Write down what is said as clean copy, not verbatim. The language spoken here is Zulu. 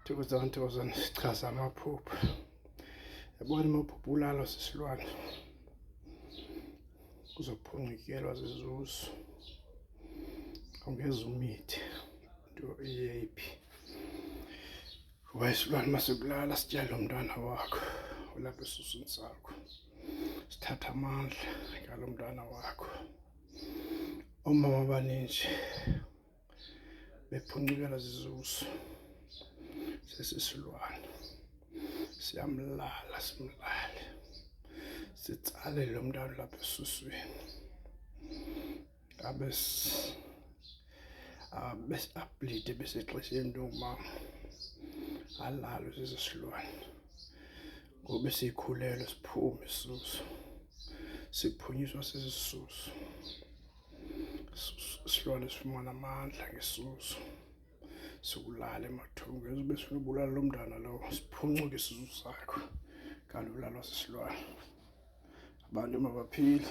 Thokozani, thokozani, sichaza amaphupho. Yabona amaphupho ulalwa sisilwane. Uzophuncukelwa zizuzu. Ungeza umithi into eyephi. Ngoba isilwane masikulala sitya lo mntwana wakho olapha esuswini sakho. Sithatha amandla ngalo mntwana wakho. Omama abaninji bephuncukelwa zizuzu sesisilwane siyamlala simlale sitsale lo mntwana lapha esuswini abe ablide besexesheni lomama alalwe sesi silwane ngoba sikhulelwe siphume isisusu siphunyiswa sesisusu. Isilwane sifumana amandla ngesusu sikulala emathungeni ube sifuna ubulala lo mntana lowo siphuncuke isisu sakho kanti ulalwa sisilwane. Abantu mabaphile.